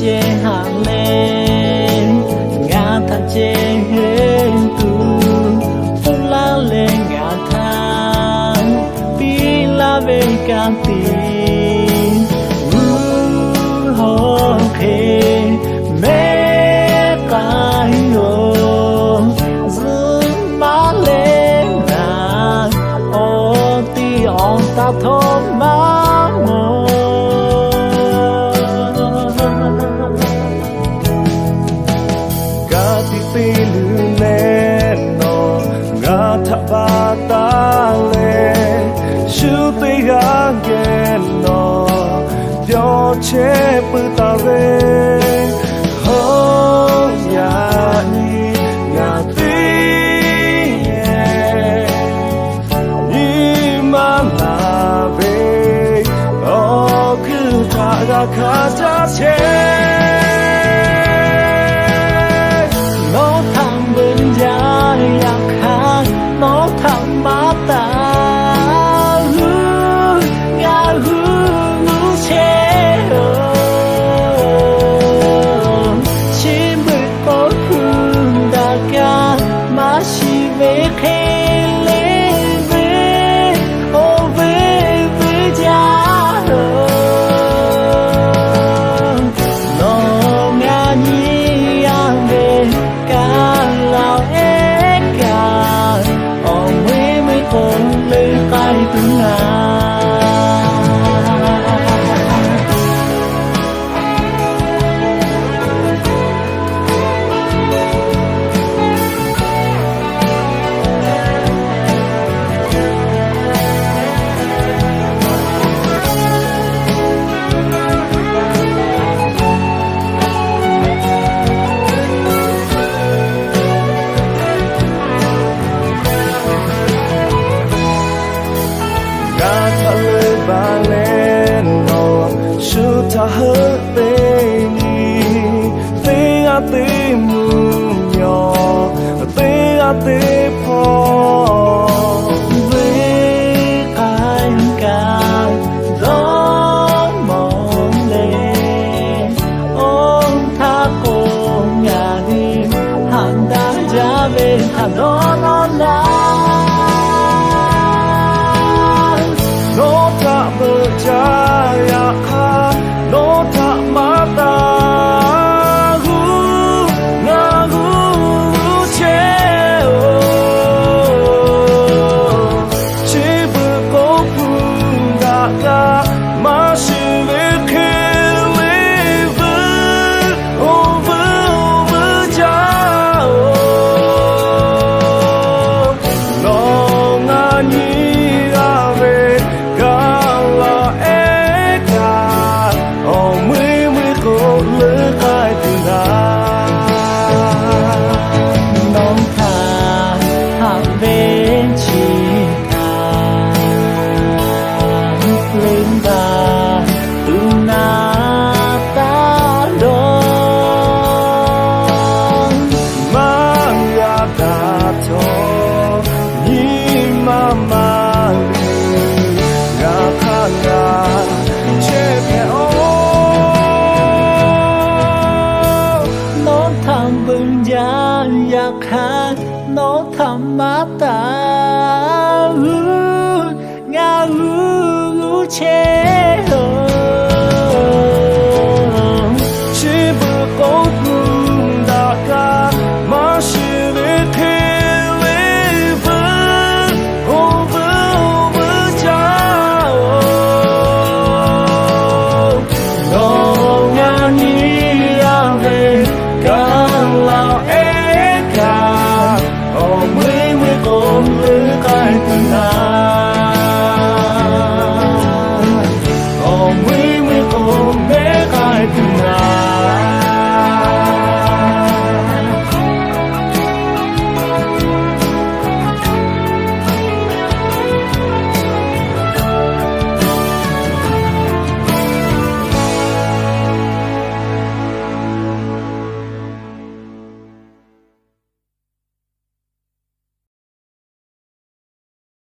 ceh haꞈ leh, ngaˬ htaꞈ ceh heˆ tuˬ, pfuhˇ laˇ leh ngaˬ htaꞈ piˇ laˇ ve ka tiꞈ, g'uˇ hawˉ hk'e mehˉ k'ai yoˬ. Zuhꞈ maˍ leh ngaˬ awˬ tiꞈ awˬ taˍ htawˇ maˇ mawˬ. Ka tiꞈ te luˬ leh nawˬ ngaˬ htaꞈ baˬ taˍ leh, shu teˇ g'aˇ geh nawˬ yawˇ chehˇ peuˬ taˍ ve, hawˉ yaꞈ nyi ngaˬ teˇ geh nyi ma naˬ ve awˬ hkuiˉ htaꞈ g'a hkanˍ caˇ chehˇ. Nawˬ htaꞈ beuꞈ jaˇ yaꞈ hk'aˇ, nawˬ htaꞈ maˍ taˍ g'uˇ ngaˬ g'uˇ g'uˇ chehˇ-oˬ. Chi beuꞈ k'oˆ kuiˬ daꞈ kaꞈ, maˇ shiˍ ve hk'e le ve, oˇ ve vuiˇ jaˇ-oˬ. Nawˬ ngaˬ nyi g'a ve kaꞈ, laˬ ehˉ kaꞈ, awˬ mui mui k'oˆ leuˉ k'ai tuˬ naˍ. G'a htaꞈ leuˉ baˬ leh nawˬ shu htaꞈ heuˆ te nyi, teˇ g'aˇ teˇ mvuhˇ miˬ, teˇ g'aˇ teˇ hpawˇ, venˇ k'ai kaꞈ dawˇ mawˬ leh, oˇ htaˇ k'o ngaˬ hui haꞈ daꞈ jaˇ ve htaꞈ dawˇ nawˇ laˇ. Nawˬ htaꞈ beuꞈ jaˇ yaꞈ hk'aˇ, nawˬ htaꞈ maˍ taˍ g'uˇ ngaˬ g'uˇ g'uˇ chehˇ-oˬ. Chi beuꞈ k'oˆ kuiˬ daꞈ kaꞈ, maˇ shiˍ ve hk'e le vuiˇ, oˇ vuiˇ oˇ vuiˇ jaˇ-oˬ. Nawˬ ngaˬ nyi g'a ve kaꞈ, laˬ ehˉ kaꞈ, awˬ mui mui k'oˆ leuˉ k'ai tuˬ naˍ. Nawˬ htaꞈ haꞈ ve chi htaꞈ leuˉ baˬ tuˬ naˍ taˇ dawˇ. Maˇ g'a daꞈ htawˇ nyi ma maˇ luˬ, g'a hk'aˇ g'a chehˇ hpehꞈ-oˬ. Nawˬ htaꞈ beuꞈ jaˇ yaꞈ hk'aˇ, nawˬ htaꞈ maˍ taˍ g'uˇ ngaˬ g'uˇ g'uˇ chehˇ